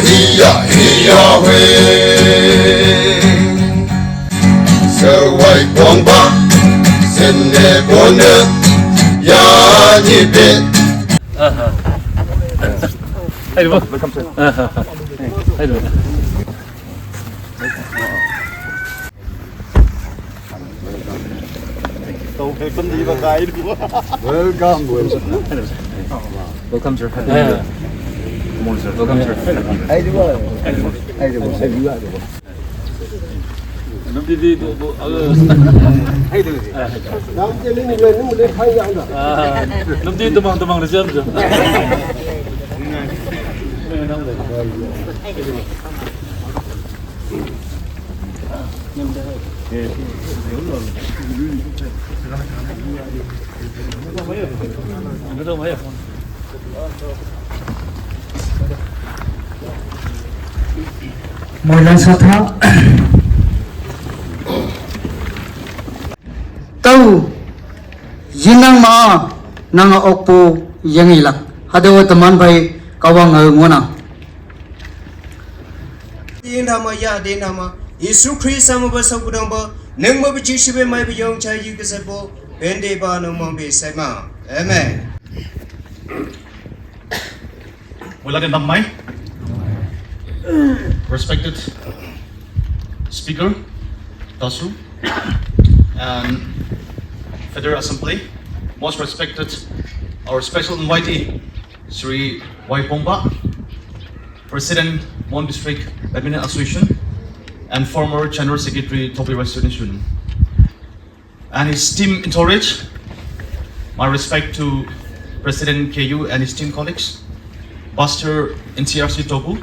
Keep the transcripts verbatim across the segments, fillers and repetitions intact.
Hiya, hiya, we. Sir Wai Pongba, Sene Bone, Ya Nibe. Aha. Ayo, Bu. Aha. Ayo, Bu. Welcome, welcome. Welcome, sir. Happy New Year. Good morning, sir. Welcome, sir. Happy New Year. Happy New Year. Nam di di du bu, ah. Happy New Year. Ah. Ah. Nam di du mang du mang de jam jam. Moilan satha. Tau, yinang ma, nang okpu yang ilak. Hadawa teman bai kawang ngonang. Din dama ya, din dama. Yesu Krista maba sabudang ba, nang maba jishibe mai ba yong chai yu kese bo, bende ba nang mang be sai ma. Amen. Wala din dam mai. Respected Speaker, Tasu, and Federal Assembly, most respected, our special invitee, Sri Wai Pongba, President, Mon District Badminton Association, and former General Secretary, Topi Students Union, and his team entourage. My respect to President K U and his team colleagues, Buster N C R C Tobu,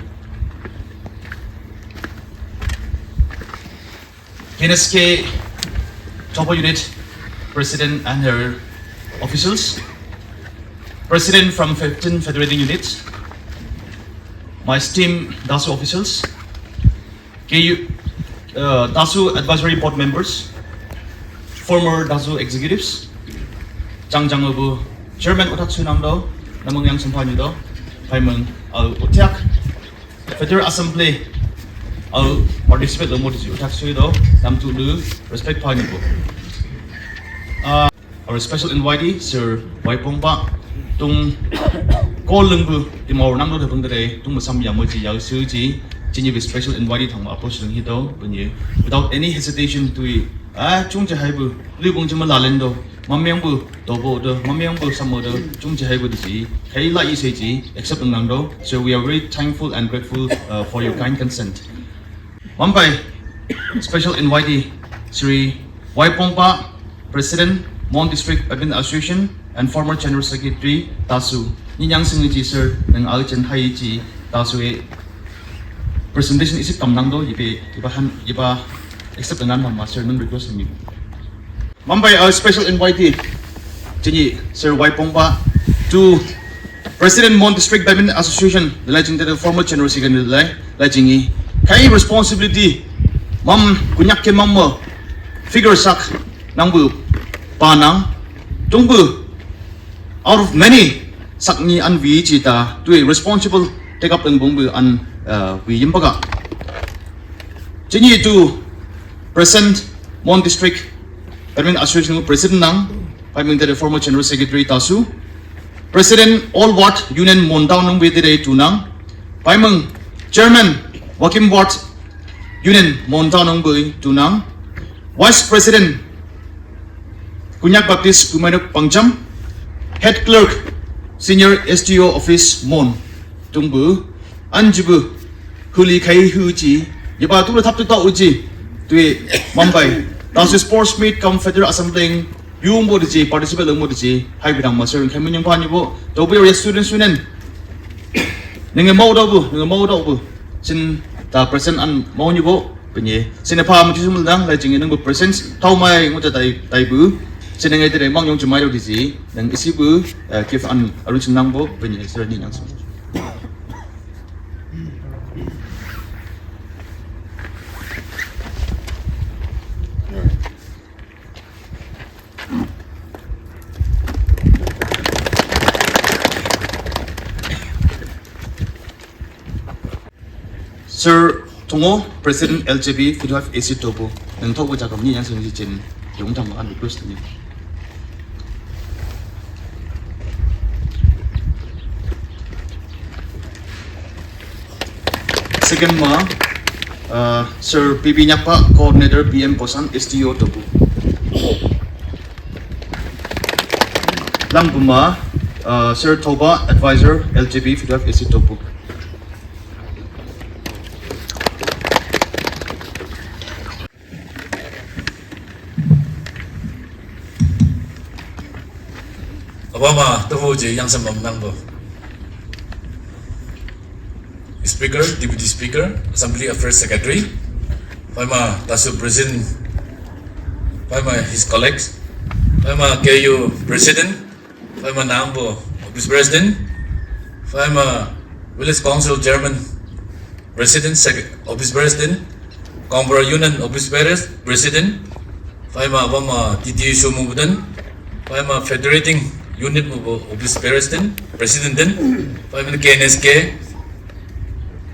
K N S K Tobu Unit President and her officials, President from fifteen Federating Units, my esteemed DASU officials, K U, uh, DASU Advisory Board members, former DASU executives, jang jang bu chairman otak sunang do, namang yang sempani do, paimeng au otak, Federal Assembly au participate lo mo disi otak sui do, nam tu lu respect pani bu. Uh, Our special invitee, Sir Wai Pongba, tung ko lengbu di mau nang do dapung dere, tung masam ya moji ya su ji, jini bi special invitee thang ma approach leng hito, bunyi. Without any hesitation tui, ah, chung je hai bu, lu bung jima lalen do, mamyang bu, do bo do, mamyang bu samo do, chung je hai bu di ji, kai la i se ji, accept nang do. So we are very thankful and grateful, uh, for your kind consent. Mumbai, special invitee, Sri Wai Pongpa, President, Mon District Badminton Association, and former General Secretary, Tasu. Ni nyang sing ji, sir, nang au chen hai ji, Tasu e. Presentation isi tam nang do, ibe, iba han, iba accept dengan mama, sir, nang request ni. Mumbai, our special invitee, Chinyi, Sir Wai Pongpa, to President Mon District Badminton Association, the legend, the former General Secretary, the legend, kai responsibility, mam, kunyak ke mam, figure sak, nang bu, pa nang, tung bu, out of many, sak ni an wi ji ta, tui responsible, take up nang bung bu an, uh, wi yim baga. Chinyi to present Mon District Badminton Association President nang, Paimeng the former General Secretary Tasu, President All Ward Union Mon Town nang bete de tunang, Paimeng Chairman Wakim Ward Union Mon Town nang bui tunang, Vice President Kunyak Baptist Kumainok Pangjam, Head Clerk Senior S D O Office Mon, tung bu, an jibu, huli kai hu ji, yaba tu thap tu tau ji, tui Mumbai, Tasu Sports Meet cum Federal Assembly, yung bo di ji, participate lang bo di ji, hai bidang master, kai menyang pa ni bo, to bu ya students union. Nenge mau dau bu, nenge mau dau bu. Sin ta present an mau ni bo, penye. Sin pa mu ji sum dang, lai jing nang bu present, tau mai ngu ta tai, tai bu. Sin nenge te mang yong jumai dau di ji, nang isi bu, eh, give an arun sin nang bo, penye, sir ni nang sum. Sir Thongo, President L J B fifty-five A C Tobu, nang thok wajah kami yang sini jin, yung thang an request ni. Second ma, uh, Sir P B Nyakpa, Coordinator P M Posang, S T O Tobu. Langpuma, uh, Sir Thoba, Advisor, L J B fifty-five A C Tobu. Abama, tufu je yang sama menang bo. Speaker, Deputy Speaker, Assembly Affairs Secretary, Paima Tasu President, Paima his colleagues, Paima K U President, Paima Nambo Office President, Paima Village Council Chairman, President, Sec-, Office President, Kongpura Union Office Bearers, President, Paima Bama T T U Sumu Budan, Paima Federating Unit Mubu Office Bearers Din, President Din, Paima K N S K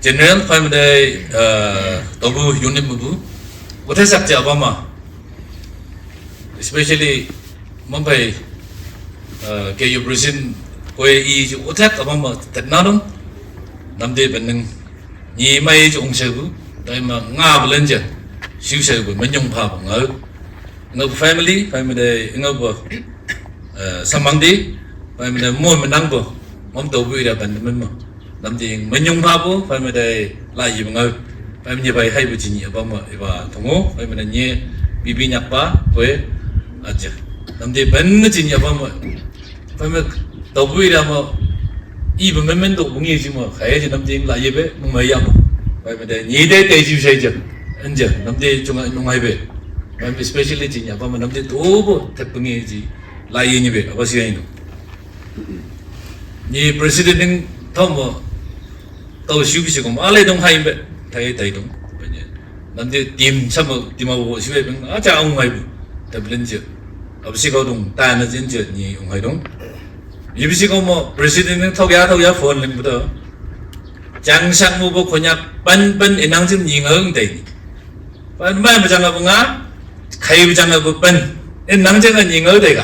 General, Paima Dai, uh, Tobu Unit Mubu, what is up to Abama? Especially Mumbai, uh, K U President, koi i utak Abama Tatnadum, Namde Benning, Ni mai ji ung shebu, dai ma nga bu len je, siu shebu, menyong pa bu ngau. Ngau family, family dai ngau bu, eh, samang di, family dai mo menang bu, mom to bu ida ban men mo. Nam di menyong pa bu, family dai la yi bu ngau. Family bai hai bu jini apa mo, iba tongo, family dai nye, bibi nyak pa, kue, aja. Nam di ben jini apa mo. Paima tau bui ria ma, i ba men men do bungi ji ma, kaya ji nam ding la ye be, mung ma ya ma. Paima de, ni de te ji sai ja, an ja, nam de chunga nung hai be. Paima especially ji nya, paima nam de do bo, tep bungi ji, la ye ni be, apa si ai no. Ni president ding tau ma, tau siu bi si kong, a lai dong hai be, tai tai dong. Paima de, nam de tim sama, tim a wo si be, a cha ung hai bu, tep len ja. Apa si kau dong, ta na jin ja, ni ung hai dong. Yibisi ko mo president ni thok ya thok ya phone ling buto. Chang sang mu bo Konyak pan pan inang jim ni ngau dai ni. Pan mai ba jang ba nga, khai ba jang ba pan. Inang jang ni ngau dai ka.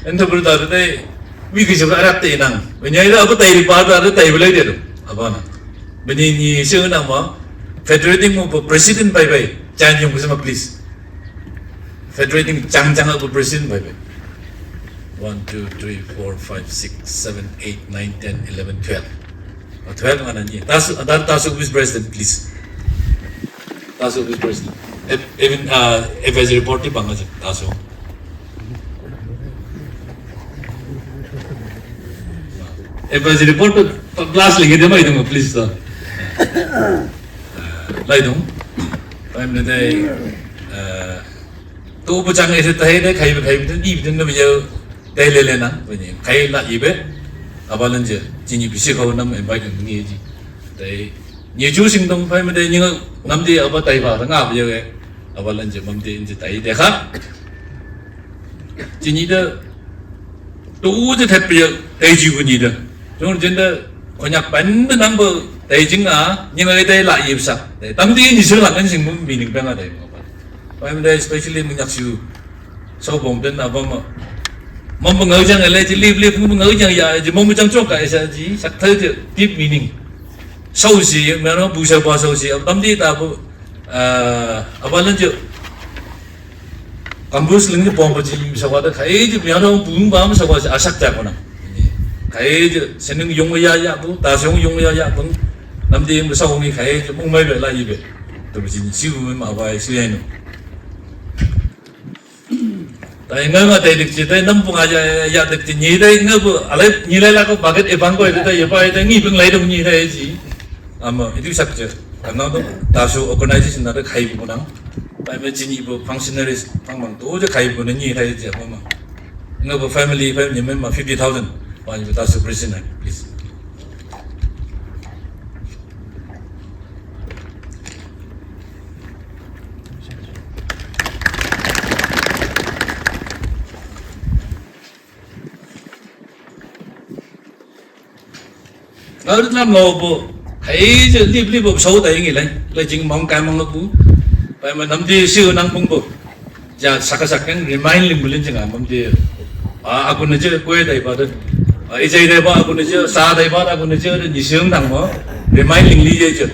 En to bul ta dai. Wi ki jibra rak te inang. Ba nyai da ba tai ri pa da tai ba lai de do. Apa na. Ba ni ni se na mo. Federating mu bo president bai bai. Chan yung sama please. Federating chang chang a president bai bai. One, two, three, four, five, six, seven, eight, nine, ten, eleven, twelve. Oh, twelve mana ni. Tasu, adar Tasu vice president, please. Tasu vice president. Ev-, even, uh, advisory report ti bang aja. Tasu. Advisory report tu class lagi dia mai tu, please, sir. Lai dong. Paima dai, eh, tu bu chang e tai dai khai bu khai bu ni bu na bu yau dai le le na bu ni khai la yi be. Aba lan je, ji ni bi si kau nam invite ni ji. Dai, ni ju sing dong paima dai ni ngau nam di aba tai ba nga bu yau e. Aba lan je mam di in je tai de kha. Ji ni de, tu je thet bu yau, dai ji bu ni de. Jong jin de, Konyak pan de nang bu, dai jing a, ni ngai dai la yip sa. Dai tam di ni sir la kan sing mum bi ning bang a dai mo. Paima dai especially Munyak siu. Sau bom den a bom a. Mom bu ngau jang le ji lip lip bu ngau jang ya, ji mom bu jang chok ka sa ji, sak thai ji, deep meaning. Sau si, me no bu sa ba sau si, tam di ta bu, ah, aba lan je. Kambus ling ni pong pa ji sa wa da khai ji, me no bu ba sa wa a sak ta ko na. Khai ji, sening yung ya ya bu, ta yung yung ya ya bu. Nam di yung sa hong khai ji, mung mai be la yi be. Tu ji ni siu ma wa siu ya no. Tai nga nga tai dik chi, tai nam pu nga ya, ya dik chi, ni tai nga bu, alai, ni lai la ko baget e bang ko, tai ye pa, tai ngi bing lai dong ni tai chi. Ama, itu sak je. Karena tu, Tasu organization na de khai bu nang. Tai me chi ni bu functionaries, pang bang tu je khai bu ni tai je, ama. Nga bu family, family member fifty thousand. Pa ni bu Tasu president, please. Ngau lam lo bu, Hai je lip lip bo sau tai ngi lai. Lai jing mong kai mong aku. Pai ma namdi siu nang pung bo. Ja saka saka remind ling bulin jing amam di. A, aku na je kue dai ba de. A, ijai dai ba aku na je, sa dai ba aku na je, ni siu nang mo. Remind ling li je je.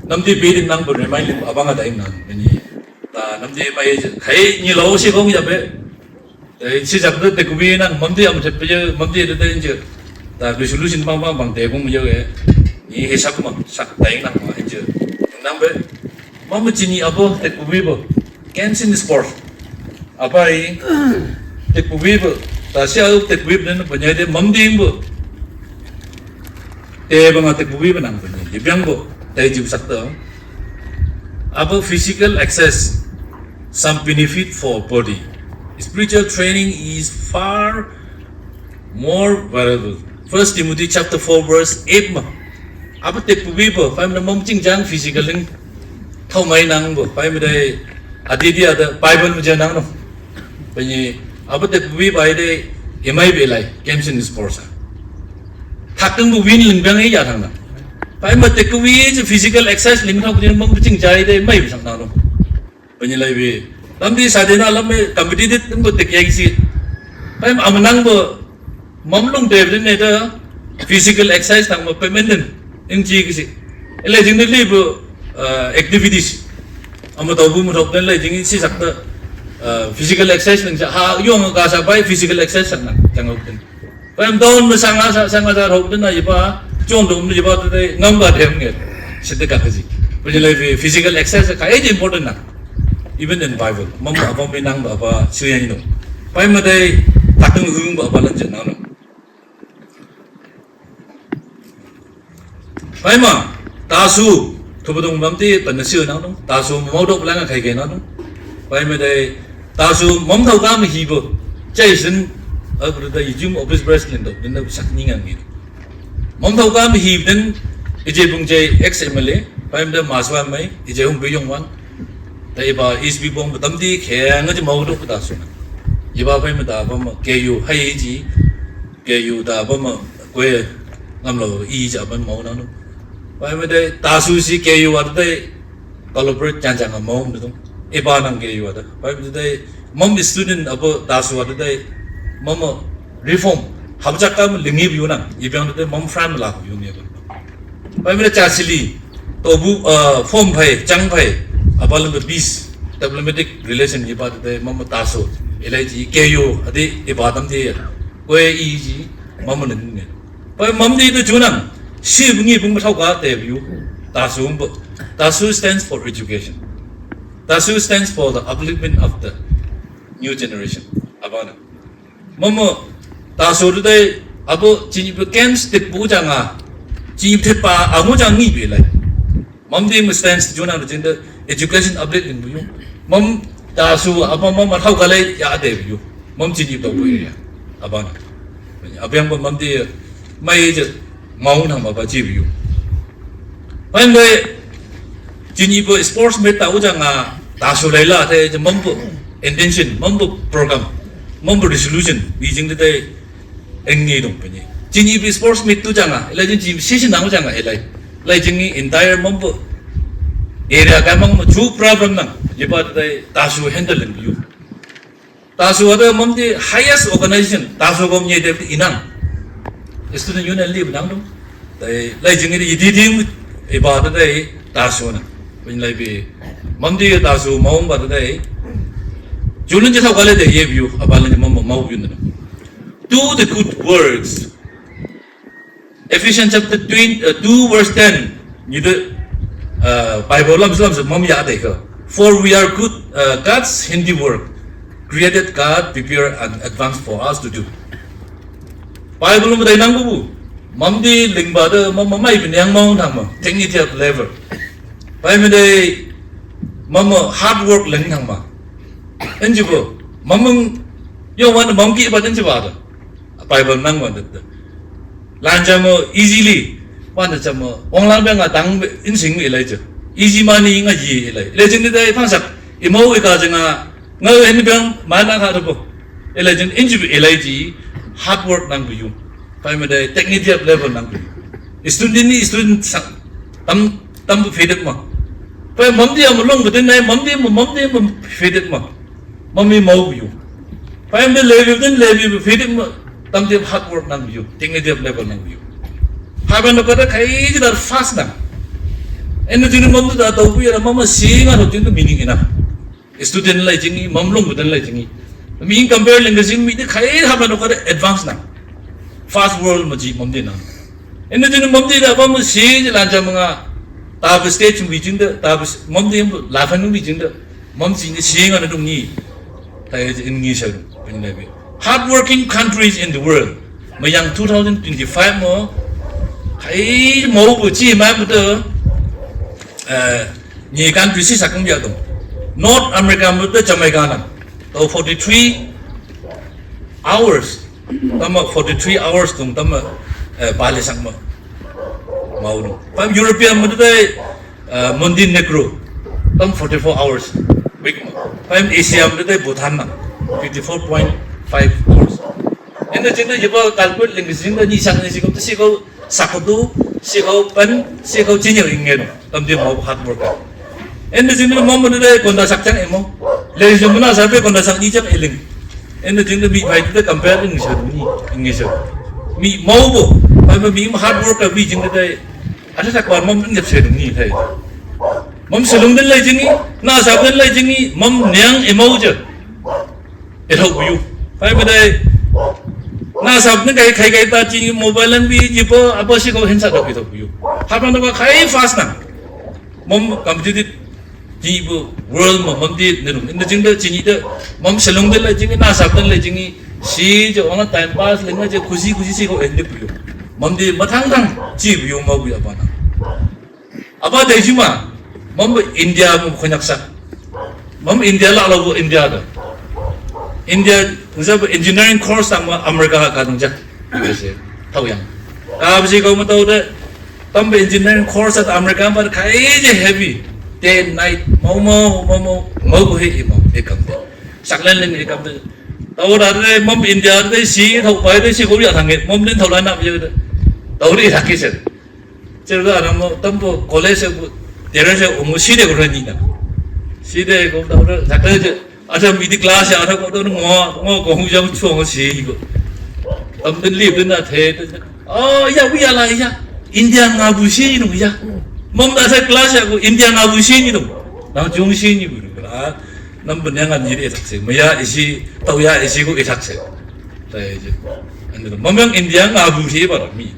Namdi bidin nang bo remind ling abang ada ing nang. Ni. Ta namdi pai je. Hai ni lo si kong ya be. Eh, si jak de te kubi nang mamdi am je pe je, mamdi de de je. Ta resolution bang bang bang te kong je. Ni hisap ma sak tai nang ma je. Nang be. Mama chini abo te kubi bo. Kenshin sport. Apai te kubi bo. Ta si au te kubi den banyai de mamdi bo. Te bang te kubi bo nang banyai. Ye biang bo. Tai jiu sak de. Abo physical access. Some benefit for body. Spiritual training is far more valuable. First Timothy chapter four verse eight ma. Abo te kubi bo, pai ma mom ching jang physical ling. Thau mai nang bo, pai ma dai adidi ada Bible ma je nang no. Pai ni abo te kubi bai dai imai be lai, games and sports a. Thak teng bo win ling bang ya thang na. Pai ma te kubi je physical exercise ling thau kubi mom ching jai dai mai sang nang no. Penyelai bi. Lam di sadena lam me competitive tum bo tek yai si. Pem am nang bo mam lung de ne da physical exercise nang bo pem enden. Ing ji kisi. Ele jing de li bo, uh, activities. Am tau bu mu thok den le jing si sak da, uh, physical exercise nang sa ha yong ka sa bai physical exercise sak nang jang ok den. Pai am dawn ma sanga sa sanga sa rok den na iba, chong dom iba tu dai ngam ga dem nge. Sete ka kaji. Penyelai physical exercise ka e important na. Even in Bible, mam ba ba me nang ba ba suya ino. Pai ma dai takung hung ba ba lan jen nang no. Pai ma, tasu, thubadung bam ti, pan na siu nang nung, tasu, mau dok lang kai kai nang nung. Pai ma dai, tasu, mom thau kam hi bo, chai sin, a bru da yijum office president dok, din da sak ni ngang ni. Mom thau kam hi din, ije bung jai ex M L A, pai ma da maswa mai, ije hung bi yong wan. Ta iba is bi bong ba tam di, khe nga ji mau dok tasu na. Iba pai ma da ba ma, ke yu, hai ji, Ke yu da ba ma kwe ngam lo i ja ban mau na no. Pai ma dai tasu si ke yu wa dai collaborate jan jan mau na dong. E ba nang ke yu wa da. Pai ma dai mam student abo tasu wa dai mam reform. Hab jak kam lingi bi yu nang. I biang dai mam friend la yu ni ba. Pai ma dai cha sili. To bu, uh, form phai, chang phai. Aba lam bis. Diplomatic relation iba dai mam tasu. Ilai ji ke yu adi iba tam di. Kwe i ji. Mam na nge. Pai mam di tu junang. Si bungi bung thau ka te view. Tasu mbo. Tasu stands for education. Tasu stands for the upliftment of the new generation. Abana. Mama tasu tu dai abo chini bu camps te bu janga. Chini te pa amu jang ni be lai. Mam di mu stands juna de jin de education update ling bu yu. Mam tasu apa mam thau ka lai ya de bu yu. Mam chini to bu ya. Abang. Abiang ba mam di mai je mau na ma ba ji bu yu. Pai dai chini bu sports meet ta u janga tasu lai la te je mam bu intention, mam bu program, mam bu resolution bi jing de dai Eng ngi dong pe ni. Jing i bi sports meet tu janga, ilai jing jing sisi nang janga ilai. Ilai jing i entire mampu area ka mang ma ju problem nang. Jiba tu dai tasu handle ling yu. Tasu ada mam di highest organization, tasu kom nye de inang. Student union li nang dong. Dai ilai jing i di di iba tu dai tasu nang. Pen ilai bi mam di tasu maung ba tu dai. Julun je thau kale de ye view, abalen mam mau view nang. Do the good works. Ephesians chapter twenty, uh, two verse ten. Ni de, uh, Bible lam lam se mam ya de ko. For we are good, uh, God's handiwork, created God prepare and advance for us to do. Bible mu dai nang bu. Mam di ling ba de mam mai bin yang mau nang ma. Technical level. Pai me dai mam hard work ling nang ma. Enji bu. Mam yo wan mam ki ba enji ba de. Bible nang wan de. Lan jam easily. Wan de jam ong lang bang a dang in sing ilai je. Easy money nga yi ilai. Ilai jing ni dai thang sak. Imo i ka jing a nga en bang ma na kha de bo. Ilai jing in ji ilai ji hard work nang bu yu. Pai me dai technical level nang bu yu. Student ni student sak. Tam, tam bu feedit ma. Pai mam di am long bu din nai, mam di ma, mam di ma feedit ma. Mam mi mau bu yu. Pai am di level din level bu feedit ma. Tam di hard work nang bu yu. Ting ni di level nang bu yu. Hai ban ka da kai ji da fast nang. En di ni mam di da tau bu ya da mam ma si nga ho tin di meaning ina. Student lai jingi, mam long bu din lai jingi. Mi in compare ling ka jing mi di kai ha ban ka da advance nang. Fast world ma ji mam di nang. En di ni mam di da ba ma si ji lan ja ma nga. Ta bu stage mi jing da, ta bu s-, mam di la fan mi jing da. Mam ji ni si nga na dung ni. Ta ya ji in ngi sha dung. Hardworking countries in the world. Ma yang two thousand twenty-five mo. Kai mau bu ji mai bu da. Eh, ni country si sa kong ya dung. North America mu da Jamaica na. Tau forty-three hours. Tam ma forty-three hours dung tam ma, eh, bali sang ma. Mau dung. Pam European mu da, eh, Montenegro. Tam forty-four hours. Week ma. Pam Asia mu da Bhutan na. Fifty-four point five hours. En di jing da ya ba calculate ling jing da ni sang ni si ko si ko Sakatu, si kau pen, si kau cinyau ing nge no. Tam di mau hard work. En di jing di mam mu di dai konda sak chang emo. Le jing mu na sa pe konda sak ni chang iling. En di jing di mi pai di compare ing sha ni, ing sha. Mi mau bu, pai ma mi hard work ka bi jing di dai. Ada sak wan mam ngap sha ni thai. Mam selung din lai jingi, na sa din lai jingi, mam niang emo je. Ithok bu yu. Pai ma dai. Na sap ni kai kai kai ta chi mobile lan bi ji pa apa si ko hin sa dok ithok bu yu. Hap na ba kai fast na. Mom competitive ji bu world mo mom di ni rum. Inda jing da chi ni da. Mom selung da la jing na sap da la jing si jo ona time pass le nga je khushi khushi si ko en de bu yu. Mom di ma thang thang ji bu yu ma bu ya pa na. Apa dai jima, mam India mu khonyak sa. Mam India la lo India da. India, nza engineering course tang ma America ka nung jak. Tau yang. Ka bisi kau ma tau da. Tam engineering course at America ba kai je heavy. Day and night, mau mau, mau mau, mau he mau, he kam de. Sak len len he kam de. Tau da de, mam India de si, tau pai de si ko ya thang he, mam den tau la na ye de. Tau de thak ke sen. Chir da na mo tam bu college bu, tere se umu si de ko ni na. Si de ko da da, da da je. Ada midi class ya, ada ko da ngo, ngo ko hu jam chuo ngo si ko. Tam den li den na the. Oh, ya, wi ya la ya. India nga bu si ni ya. Mom da sa class ya ko India nga bu si ni no. Nang jung si ni bu. Ah, nam ben yang ni de tak se. Ma ya isi, tau ya isi ko isak se. Tai je. Anu, mom yang India nga bu si ba mi.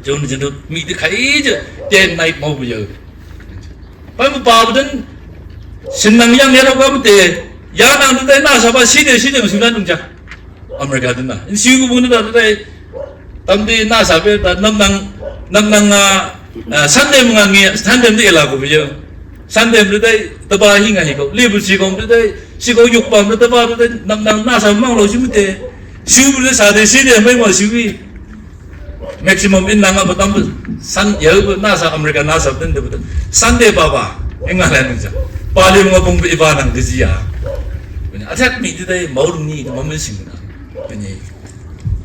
Jun jun mi de kai je, day and night mau bu ya. Pai mu pa bu den, sin nang yang ya lo ka mu te, ya nang de na sa ba si de si de su nan ja. America den na. In si ku bu ne da de, tam de na sa be da nam nang, nam nang, ah, ah, Sunday mu nga nge, Sunday de la ku bu ya. Sunday mu de, ta ba hi nga hi ko, li bu si ko mu de, si ko yuk pa mu de, ta ba de, nam nang na sa mang lo si mu te. Si bu de sa de, si de mai ma si wi. Maximum in nang apa tam san ya bu na sa America na sa den de bu. Sunday baba, enga la nang ja. Pali mo bung bi ba nang de ya. Attack mi de dai mau ni de mo mi sing na. Ni.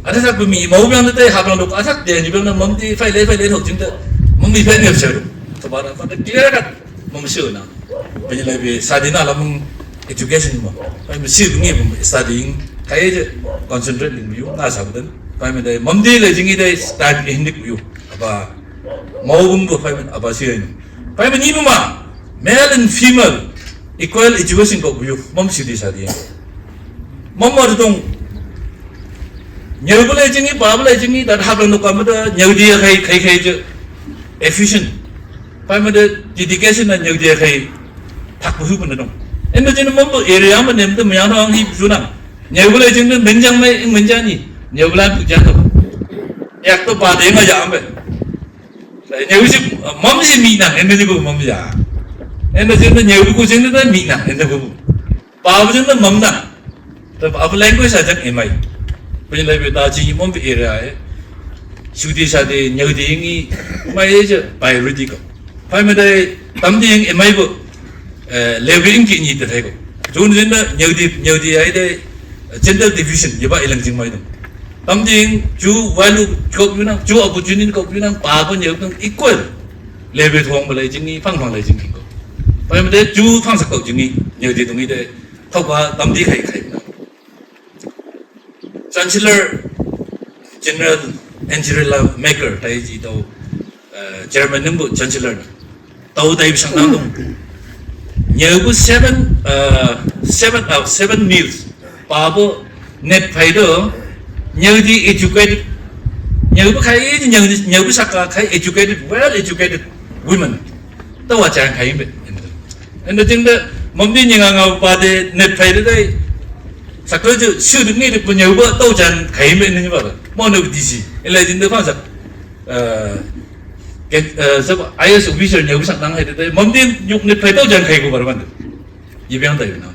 Attack bu mi mau biang de dai ha biang dok attack de ni biang na mam di fai le fai le thok jing de. Mam mi fai ne sha. To ba da ba de clear cut. Mam shu na. Bini lai bi study na la mung education mo. Pai mi si ngi mung studying. Kai je concentrate ling yu na sa den. Pai mi dai mam di le jing i dai study hin dik yu. Apa mau bung bu pai mi apa si ni. Pai mi ni ma male and female equal education ko yu. Mam si di study. Mam ma dong. Nyau bu le jing i, ba bu le jing i, da ha bu no ka ma da nyau di kai kai kai je. Efficient. Pai ma de dedication na nyau de kai thak bu hu bu na dong. En de jin mom bu area ma nem de ma yang dong hi bu na. Nyau bu le jin de men jang mai men jang ni. Nyau bu la bu jang de. Yak to ba de ma ya am be. Nyau si mom si mi na en de bu mom ya. En de jin de nyau bu ku jin de mi na en de bu. Ba bu jin de mom na. Ta ba bu language a jang e mai. Pin lai be ta ji mom be area e. Su di sa de nyau di ngi mai e je bai ru di ko. Pai me dai tam di ngi e mai bu. Eh, le wi ngi ni de ko. Jun jin da nyau di nyau di ai de gender division ye ba ilang jing mai dong. Tam di ngi ju value ko yu nang, ju opportunity ko yu nang, ba bu nyau dong equal. Level thong ba lai jing ni, phang phang lai jing ki ko. Pai ma de ju phang sak to jing ni, nyau di tung ni de, thok ba tam di khai khai na. Chancellor General Angela Merkel, tai ji to, uh, German nung bu Chancellor na. Tau tai sang nang dong. Nyau bu seven, uh, seven, uh, seven meals. Pa bu net pai do, nyau di educated, nyau bu khai, nyau di, nyau bu saka khai educated, well educated women. Tau wa chan khai me. Endo jing de, mam di nyinga nga pa de net pai de dai. Sakal ju su de ni de punya ba tau chan khai me ni ba. Mo no di si. Ila jing de phang sak. Uh, ke, uh, sab I A S officer nyau bu sak nang hai de dai. Mam di nyuk net pai tau chan khai ko bar ban de. Yi biang tai na.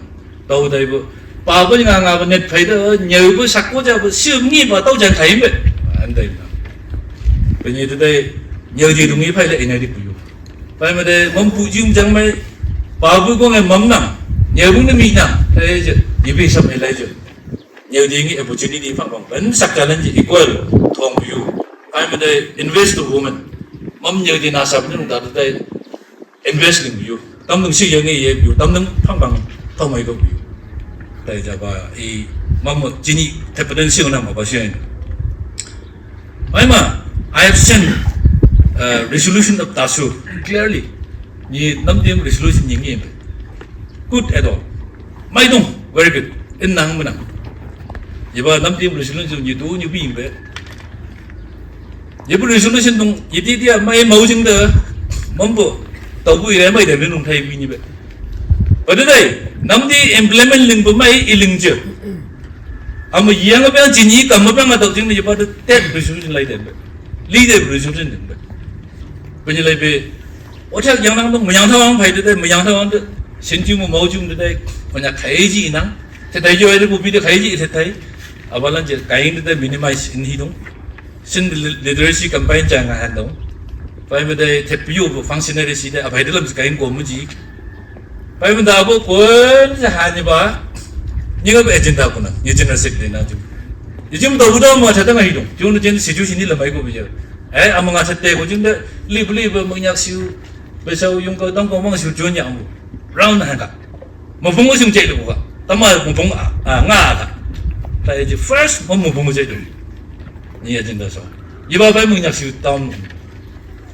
Tau tai bu. Pa bu nyinga nga ba net pai de nyau bu sak ko ja bu su ni ba tau chan khai me. An tai na. Penyi de dai nyau di dung yi pai le ina di puyu. Pai ma de mam pu jim jang mai. Pa bu ko ngai mam nang. Nyau bu ni mi nang. Tai je. Yi bi sam ila je. Nyau di ngi opportunity phang phang. Ban sak challenge equal thong yu. Pai ma de invest to women. Mam nyau di na sap ni da dai invest ling yu. Tam nung si yang ngi ye yu. Tam nung phang phang thong mai ko yu. Tai ja ba i mam mo jini tepaden si na ma ba si. Pai ma, I have sent, uh, resolution of tasu clearly. Ni nam tim resolution ni ngi. Good at all. Mai dong, very good. In nang menang. Ye ba nam tim resolution ni tu ni bi be. Ye bu resolution dong, ye di dia mai mau jing de, mam bu, tau bu ye mai de nung tai bi ni be. Ba de dai, nam di implement ling bu mai i ling je. Ama yang apa yang jini kam apa yang ada jing ni ye ba de tet resolution lai de be. Li de resolution de be. Penyi lai be, otak yang nang dong, menyang tawang pai de dai, menyang tawang de, senju mu mau jung de dai, penyi kai ji nang, te dai jo ai de bu bi de kai ji te tai, abalan je kai de dai minimize in hi dong, sin literacy campaign jang han dong, pai me dai te piu bu functionary si dai, abai de lam kai ko mu ji, pai me da bu kun se han ni ba, ni ga agenda ku na, ni general secretary na ju. Ni jim da bu da ma ta da ngai dong, ju ni jin situation ni la mai ko bi je. Eh, ama nga sete ko jing de, li bu li bu mengyak siu, besau yung ko tong ko mong siu jun yang bu. Round han ka. Mo pung siu je lu ka. Tama mo pung a, a, nga ka. Ta ji first mo mo pung je lu. Ni ya jin da so. Yi ba bai mengyak siu tam.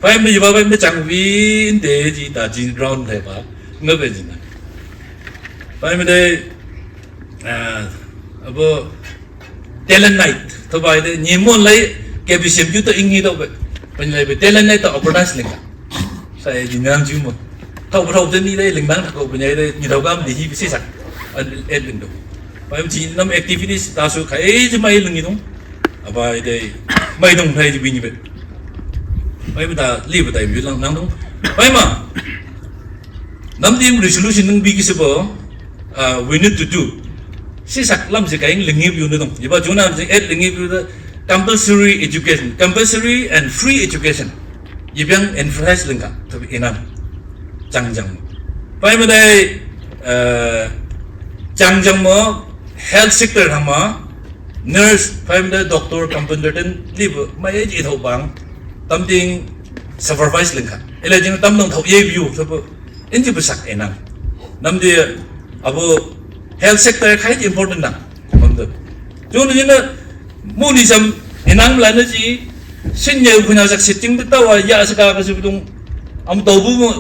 Bai me yi ba bai me chang win de ji da jin round le ba. Nge be jin da. Bai me de, a, abo talent night. To bai de, ni mo lai, ke bi sim ju to ing hi to be. Pen lai be talent night to organize ling ka. Sa e jin nang ju mo. Thau thau de ni lai ling nang thau pen lai de, ni thau kam di hi bi si sak. An et ling do. Bai ji nam activities ta su kai ji mai ling ni dong. Abai de, mai dong thai ji bi ni be. Bai ma da, li ba dai bi lang nang dong. Bai ma. Nam tim resolution nung bi ki se bo, uh, we need to do. Si sak lam si kaing lingi piu na dong. Yi ba juna si et lingi piu da compulsory education, compulsory and free education. Yi biang emphasize ling ka, to inam. Chang jang. Pai ma dai, uh, chang jang mo, health sector hama, nurse, pai ma dai doctor, compounder ten, li bu, mai e ji thau bang, tam ting supervise ling ka. Ila jing tam dong thau ye piu, to bu, in ji bu sak e nang. Nam di, abu health sector khai ji important nang. Mam de. Jun ni na, mu ni sam, e nang la na ji, sin ye bu na sak sitting de tawa ya sa ka ka si bu dong, am tau bu mo,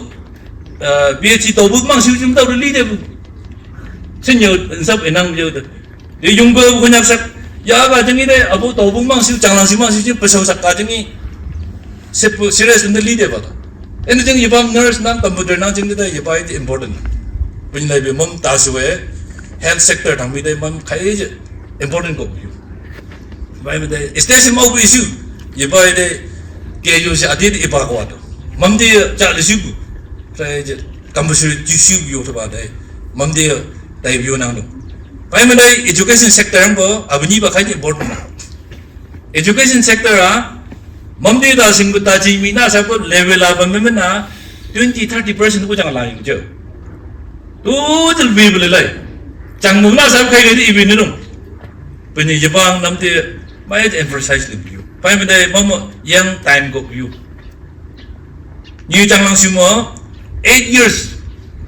uh, B H C tau bu mang siu jim tau li de bu. Sin ye, in sab e nang ye de. Ye yung bu ko nyak sak, ya ka jing de, abu tau bu mang siu, chang lang siu mang siu jim, pasau sak ka jing ni. Sep serious in the leader ba ta. Anything yi bam nurse nang, compounder nang jing de yi ba important. Pin lai be mom ta su we, health sector thang mi de mom khai je important ko yu. Bai me de station mau bi su. Yi ba de ke yu se adi de ba ko to. Mom de cha le su bu. Sai je kam su ji su yu to ba de. Mom de dai bi nang do. Bai me de education sector ang bo abni ba khai je important. Education sector a, mam di da sing ta ji mi na sa ko level a ba me na twenty, thirty percent ko jang la yung jo. Tu jil bi bele lai. Chang mu na sa kai ni ibi ni nung. Pini Japan nam ti mai emphasize lim yu. Pai me dai mam yang time go yu. Nyi chang lang simo eight years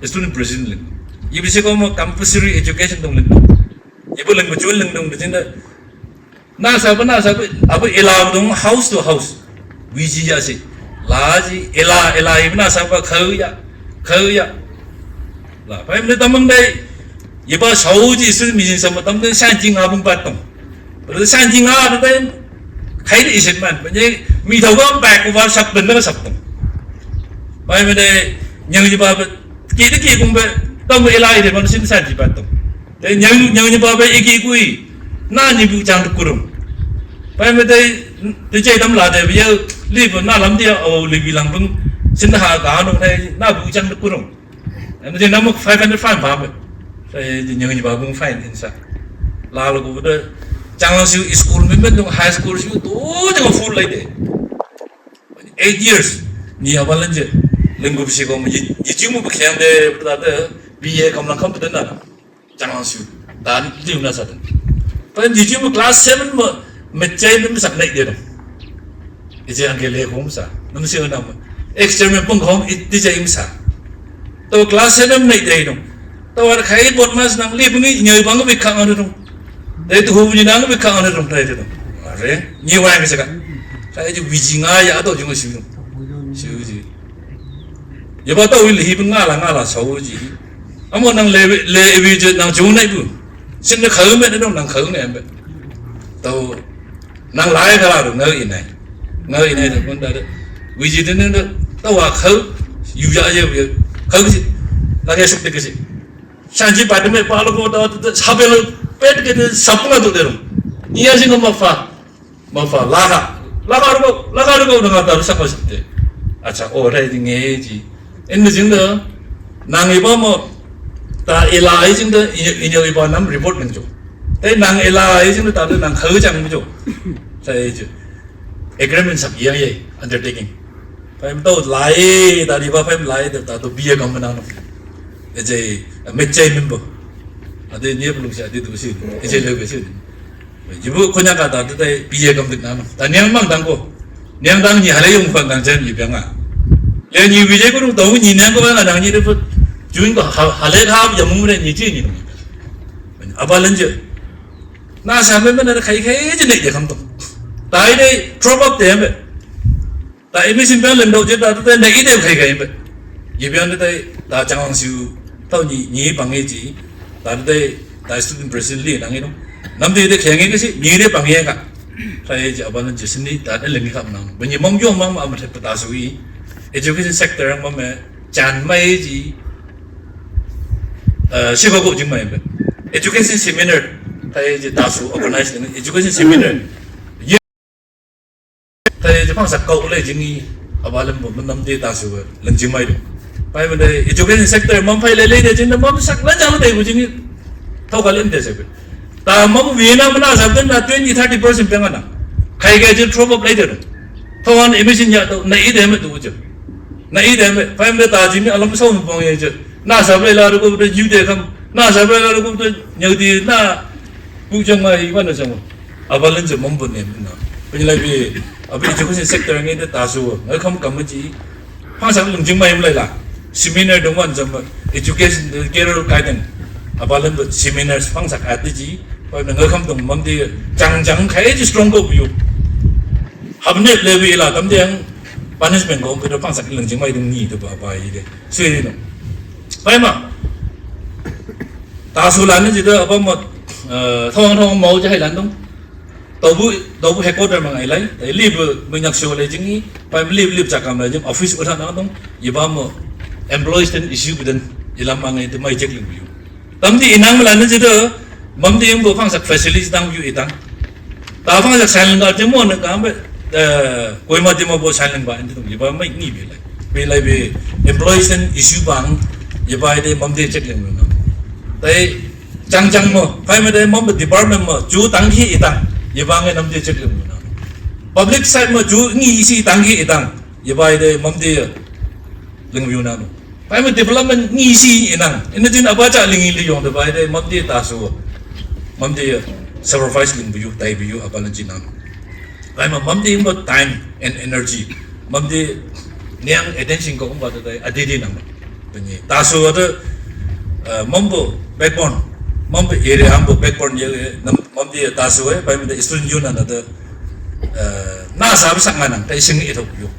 student president ling. Yibi si ko mo compulsory education dong ling. Yibu ling bujun ling dong bujin da. Na sa ba na sa ba abu ila dong house to house. Wiji ya si. La ji ila ila yibu na sa ba khau ya. Khau ya. La pai mi tamang dai. Yiba sau ji student mi jin sama tamang dai san ji nga bung patong. Pada san ji nga da dai. Khai di isin man. Banye mi thau ba back over sap ben na sap tong. Pai mi dai nyang yiba ba ki di ki bung ba tamang ila yi de man sin san ji patong. Te nyang nyang ni ba ba iki kui. Na ni bu chang kurung. Pai me te te chai tam la de ye li bu na lam dia o li bi lang bung. Sin ha ga no te na bu chang kurung. Em je na mo five hundred fine ba me. Te nyang ni ba bung fine in sa. La lo bu de chang lang siu school me me dong high school siu to de full lai de. Eight years. Ni abalan je. Lenggu bisi ko mo ye ye chimu bu khiang de ta de. Bi ye kam lang kam de na. Chang lang siu. Dan liu na sa den. Pai ni ji mo class seven mo me chai me sak nei de dong. Ije ang ke le khom sa. Nam siu na mo. Experiment pung khom it di chai sa. To class seven nei de dong. To war khai bot mas nang li pung ni nyoi bang bi khang anu dong. Dai tu hu ni nang bi khang anu dong dai de dong. Are ni wa me sa ka. Khai ji wi ji nga ya to jung siu. Siu ji. Ye ba to wi li hi pung nga la nga la sau ji. Amo nang le le wi je nang jung nai bu. Sin de khau me de dong nang khau ne be. Tau nang lai ka la du ngau i nai. Ngau i nai de kun da de. Wi ji de ne de tau wa khau yu ya ye wi khau si. La ke suk de ke si. San ji pa de me pa lo ko da de sa be lo pe de ke de sa pu nga du de dong. Ni ya si ngam ma fa. Ma fa la ka. La ka ru ko la ka ru ko nang ta sa ko si de. Acha o rai ji nge ji. En jing de nang i ba mo ta ila i jing de i i i ba nam report nang jo. Te nang ila i jing de ta de nang khau jang jo. Sa i jo. Agreement sak yang ye undertaking. Phai to lai ta di ba phai lai de ta to bi ye kam nang no. E je me chai member. Ade ni belum si ade tu si. E je le si. Jibu konya ka ta ta pi ye kam dik na no. Ta niang mang dang ko. Niang dang ni hale yung fang dang chen yi biang a. Le ni wi je ko dong ni niang ko ba dang ni de pu. Juin ko hale ka ya mu ne ni ji ni. Aba len je. Na sa me me na khai khai je ne je kam to. Tai de drop up de me. Ta imi sin biang lem dau je ta ta na i de khai khai be. Ye biang de ta chang ang siu tau ni ni bang e ji. Ta de ta student president li nang i no. Nam de de khai nge ke si ni de bang ye ka. Ta ye ji aban je sin ni ta de leng ka nang. Ba ni mong yong mang ma ma ta su i. Education sector ma me chan mai ji. Eh, si ko ko jing mai be. Education seminar ta ye ji ta su organize education seminar. Ye Te je phang sak kau le jing i aba lem bo nam de ta su le jing mai de. Pai me de education sector mam phai le le de jing de mam sak la jang de jing i. Thau ka len de se be. Ta mam wi na mana sa den na twenty thirty percent pe ngana. Khai ga je drop up le de. Thau an emission ya to na i de me tu je. Na i de me pai me de ta jing i alam sa mo bong ye je. Na sa be la ru ko de ju de kam. Na sa be la ru ko de nyau di na. Pu jang mai i ban de jang. Aba len je mom bun ne na. Pin lai bi abi education sector nge de ta su. Ngai kham kam ji. Phang sak lung jing mai lai la. Seminar dong wan jam education de career guidance. Aba len de seminar phang sak at ji. Pai ngai kham dong mam de jang jang khai ji strong go bu. Hab ne le bi la tam de ang punishment go bi de phang sak lung jing mai dong ni de ba ba i de. Sui no. Pai ma. Ta su lan ji de aba mo. Eh, thong thong mo ji hai lan dong. Tau bu tau bu headquarter ma ngai lai. Tai li bu me nyak sio lai jing i. Pai li li chakam lai jing office u than na dong. Ye ba mo employees ten issue bu den. Ye lam ma ngai te mai check ling bu. Tam di inang ma lan ji de. Mam di yang bu phang sak facilities dang bu itang. Ta phang sak sign ling ga te mo na ka be. Eh, koi ma te mo bu sign ling ba in te dong. Ye ba mai ni be lai. Be lai be employees ten issue bang. Ye ba de mam de check ling bu na. Tai Chang chang mo, pai me de mo department mo, ju tang ki itang, ye bang e nam je check ling na. Public side mo, ju ngi si tang ki itang, ye bai de mam de ling yu na no. Pai me development ngi si inang, ina jin aba cha ling li yong de bai de mam de ta su, mam de sacrifice ling bu yu, tai bu yu, aba lan jin na no. Pai ma mam de mo time and energy, mam de Niang attention ko umba tu dai adidi nang. Peni tasu ada, eh, mambo backbone, mambo area ambo backbone ye, nam, mamdi tasu eh, pai mede student union ada, eh, na sa besak manang, tai sing itu yu.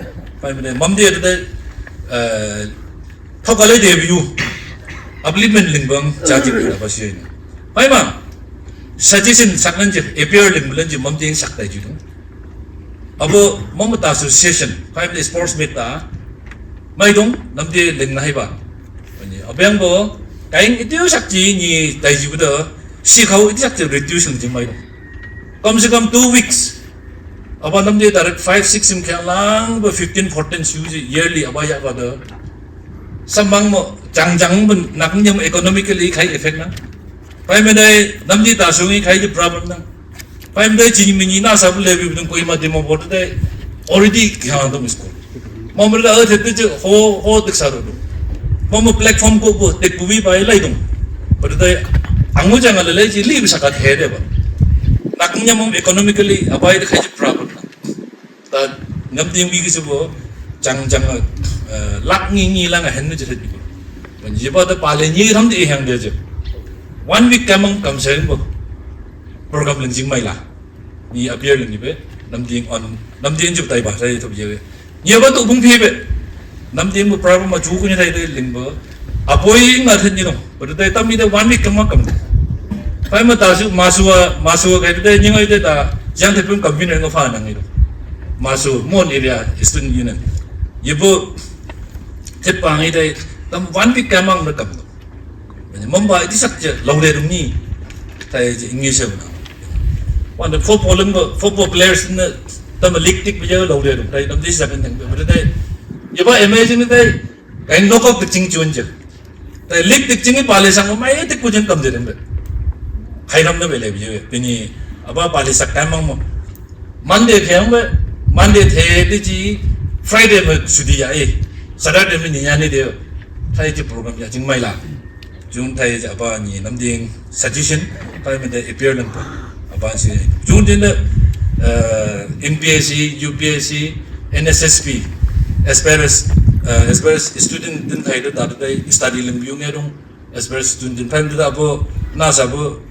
Pai mede mamdi ada, eh, thok kali de yu. Upliftment lingbang, jadi yu apa sih ini. Pai ma, suggestion sak nanji, appear ling belanji, mamdi yang sak tai judung. Abo, mambo ta association, pai mede sports meet ta, maidung, namdi ling na hiba. Ani, abang bo, kaing itu sakji ni taiji buda, si kau itu sakji reduce nang jing maidung. Kam se kam two weeks. Aba namdi direct five, six sim kaya lang ba fifteen, fourteen su ji yearly aba ya ba da. Samang mo, jang jang ben, nak nyam economically kai effect na. Pai mede, namdi tasu ngi kai ji problem na. Pai mede, jini mini na sabu lebi bidung koi ma demo board de, already kaya dong school. Mamrila a thete je ho, ho tek saru do. Mama platform ko bo tek bubi bai lai dong. Pada tai angu jang ala lai ji li bisa kat he de ba. Nak nya mom economically abai de khai problem na. Ta ngam ding wi kisi bo jang jang, eh, lak ngi ngi lang hen je thete. Ban je ba ta pale nyi tham de hang de je. One week kamang kam sen bo. Program ling jing mai la. Ni appear ling ni be. Nam ding on, nam ding jup tai ba sai thop je. Ni ba tu bung phi be. Nam ding bu problem ma chu ku ni tai de ling bo. Apoi nga then ni no. Ba tai tam ni de one week kam kam. Pai ma ta su, ma su, ma su kai de ni ngai de ta. Jang te pun kam bin nga fa nang ni no. Ma su, Mon area student union. Ye bo. Te pa ngi de tam one week kamang na kam. Mamba iti sak je lau de dong ni. Tai je English na. Wan de football ling ba, football players na tam league tik ba je lau de dong. Tai tam di sak nang ba tai. Ye ba imagine tai. Kai knockout tik ching chun je. Tai league tik ching pale sang mai tik ku jin kam de dong ba. Khai ram na ba le ba je. Pini aba pale sak kamang mo. Monday the ang ba. Monday the ti ji Friday ma sudi ya eh. Saturday ma ni ya ni de. Tai ji program ya jing mai la. Jung tai ja ba ni nam ding suggestion, pai men de appear lang pa. Aba si. Jung din de, eh, M P S C, U P S C, N S S P, as far as, eh, as far as student din tai de ta de study lim yu nge dong, as far as student din pai de ta bo, na sa bo,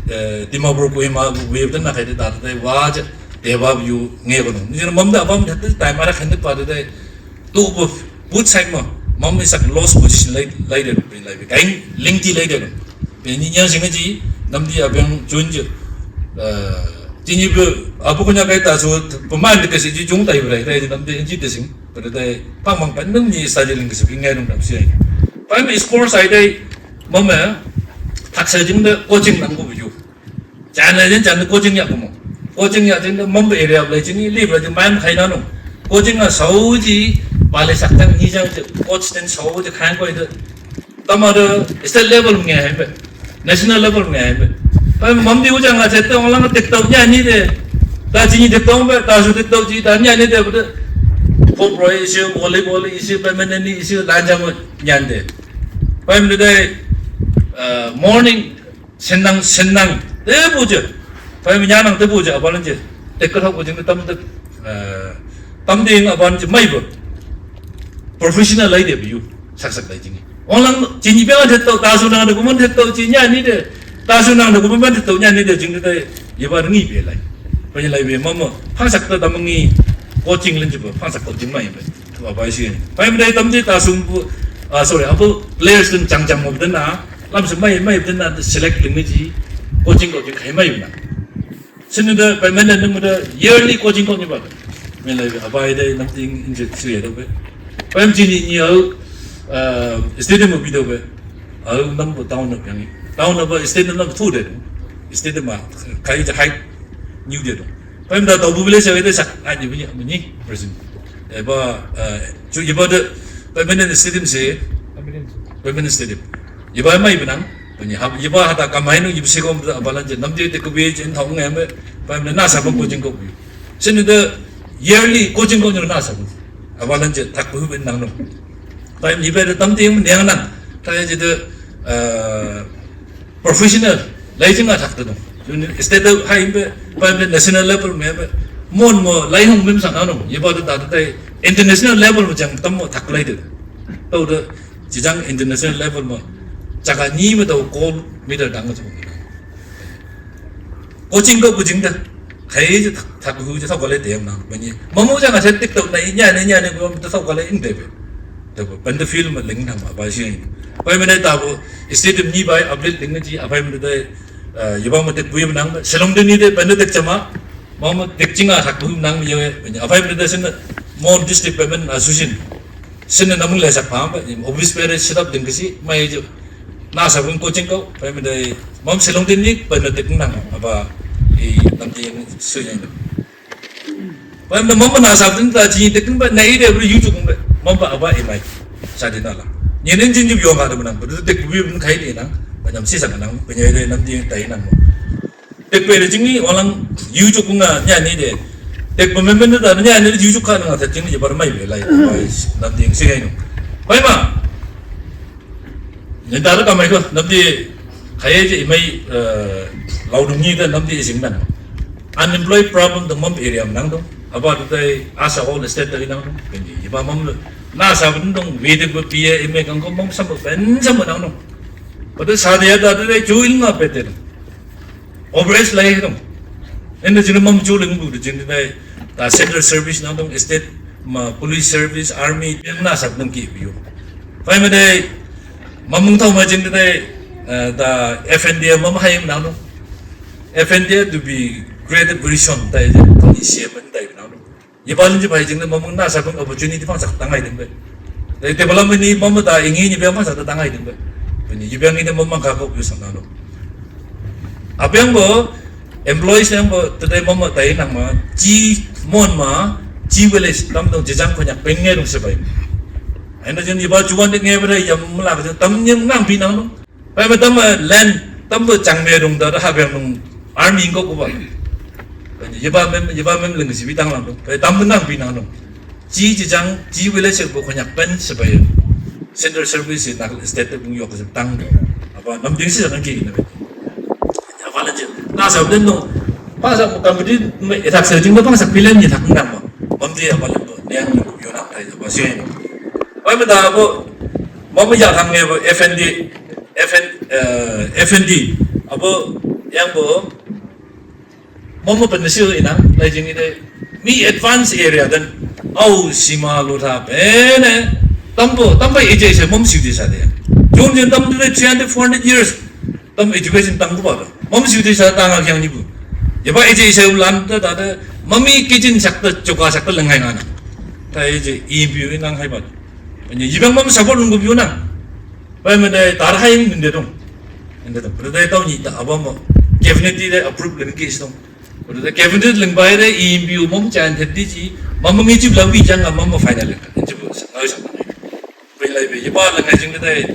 eh, Dimapur Kohima bo, we de na tai de ta de wa ja, de ba yu nge ko dong. Ni mam de aba de time ara khan de pa de, tu bu, both side ma, mam ni sak lost position lai, lai de, lai de, kaing, lingti lai de. Pe ni nyang sing ji, nam di abang chun je. Eh, ti ni bu, abu ko nya kai ta su, pemain de kasi ji jung tai lai, tai nam de ji de sing. Pada tai, pang mang pan nam ni sa je ling kasi ngai dong nam si ai. Pai mi sports ai dai, mam eh, tak sa jing de coaching nang ko bu ju. Jan le jan coaching ya ko mo. Coaching ya jing de mong area le jing li le jing man khai na no. Coaching a sau ji ba le sak jang ni jang coach ten sau ji khan ko de. Tama de state level nge hai be. National level nge hai be. Pa mam di u jang a chet ong lang tik tok nya ni de. Ta ji ni tik tok be, ta su tik tok ji ta nya ni de be. Football issue, volleyball issue, badminton issue, lan jang nyan de. Pa mi de, uh, morning Senang, senang. Te bu je. Pai mi nyanang te bu je, abalan je. Te kerhok bu je, tam te, eh, tam ding abalan je, mai bu. Professional lai de bu. Sak sak lai jing. Ong lang, jing ni pe tet tau, ta su nang de, kuman tet tau, jing nya ni de. Ta su nang de, kuman tet tau, nya ni de, jing de, ye ba ngi pe lai. Pai lai be, mama. Phang sak te tam ngi. Coaching len je bu, phang sak tau jing mai be. Tua bai si. Pai mdai tam di ta sung bu, ah, sorry, abu players dun chang chang mo dun na, lam se mai, mai dun na select ling ni ji, coaching, coaching khai mai na. Sini da pai men da nung da yearly coaching ko ni ba. Men lai abai dai nam ting inje su ye do be. Pai mji ni ni au, ah, stadium bi do be. Au nam bu town na yang. Town na ba stadium na tu de. Stadium ma kai ja hai new de do. Pai mda tau bu village ya sak ngai ni bu ni, bu ni, president. Eba, eh, chu eba de, pai menen stadium se, pai menen stadium. Eba mai benang, bu ni, eba hata kamai nu, eba se kom da abalan je, nam je te kubi je thong ngai me, pai menen na sa bang coaching ko bu. Sini de yearly coaching ko na sa bu. Abalan je tak bu benang no. Pai menen eba de tam ting yang nang, tai je de, eh, professional, lai jing a thak ta dong. Jun state da hai be, pa be national level me be, mon mo lai hong mim sang anong, ye ba da da tai, International level ma jang tam mo thak lai de. Tau de, jijang international level ma, jaga ni ma tau gold medal dang ma jang. Coaching ko coaching da. Khai je thak, thak hu je thau ka le de nang, ba ni. Ma mo jang a set tik tau na, nya ne, nya ne, ko ta thau ka le in de be. Da ba, ban da field ma ling nang ma, ba shi. Ba ma ne ta bo, stadium ni ba, update ling ji, a ba ma de, eh, ye ba ma tik bu ye nang, selong de ni de, ban da tik chama. Mama tek chinga sak bu nang ye, apai mi da sin mon district payment association. Sin na mung le sak pam ba, obis pere set up ding kasi, mai je. Na sa bun coaching ko, pai mi da, mam selong din ni, pai na tek nang, apa, i, nam ti yang su yang. Pai mi da mama na sa din ta chi tek ba, na i de bri yu chuk ba, mama apa i mai. Sa din na la. Ni nen jin ju yong ka da nang, ba tek bu kai ni nang, ba nam si sa nang, ba ni de nam ti tai nang. Tek pe de jing ni, walang yu chuk nga, nya ni de. Tek pe men men da, nya ni yu chuk ka nga ta jing ni bar mai be lai, bai, nam ding si hai no. Bai ma. Ni da ka mai ko, nam di, kaya je mai, eh, lau dung ni da, nam di jing nang. Unemployed problem da mam area nang dong. Aba da dai, asa all state da nang dong. Kan ji, iba mam na sa bun dong, we de ko pia, ime kang ko mam sam ben sam nang dong. Pada sa de da da, ju il nga pe de dong. Overage lai dong. Enda jin mam chu ling bu jin dai. Ta central service nang dong, state ma police service, army, yang na sap nang ki biu. Pai ma dai, mam mung thau ma jin dai, eh, ta F N D A mam hai nang dong. F N D A to be created very soon, dai je, twenty C M dai nang dong. Ye ba lin ji bai jing le, mam mung na sa bang opportunity pang sak tang ai ding be. Dai development ni mam ta ingi ni be pang sak tang ai ding be. Be ni ye bang ni mam mang ka ko yu sang na lo. Apiang bo, employees yang bo, today mam ta inang ma, ji mon ma, ji village tam dong jijang konyak peng nge dong sebai. Ai na jin ye ba juan de nge be yam la ka tam nyam ngang pi nang dong. Pai ma tam, eh, land, tam bu chang me dung da, da ha beng dung army ko ko ba. Ye ba mem, ye ba mem leng si bi tang lang dung. Pai tam bu nang bi nang dung. Ji ji jang, ji village bu ko nyak pen sebai. Central service nak state bu yok se tang. Apa nam ding si nang ki na. Apa la je. Na sa den dung. Pa sa ko kam di me etak se jing ba pa sa pilen ni tak nang ba. Mam di apa le bu. Yang yo na ai ba si. Pai ma da bu. Mam ya thang nge bu F N D. F N, eh, F N D, abo, yang bo, momo pen siu inang, lai jing ide, mi advance area dan, au sima lo tha pene, tambo, tambo ije se mom siu di sa de. Jung jin tam de three hundred, four hundred years, tam education tang ko ba do. Mom siu di sa tang a kyang ni bu. Ya ba ije se ulan ta ta de, mami kitchen sak ta, choka sak ta lengai ngana. Ta ije, impiu inang hai ba. Anya, yibang mom support nunggu biu nang. Pai mendai tar hai mende dong. Mende dong. Berdai tau ni ta abang mo. Cabinet di dai approve lagi case dong. Berdai cabinet leng bai dai impiu mom chan thet di ji. Mama ngi jib lawi jang a mama final leng. Jib ngai sa. Pai lai be. Ye ba leng ngai jing dai.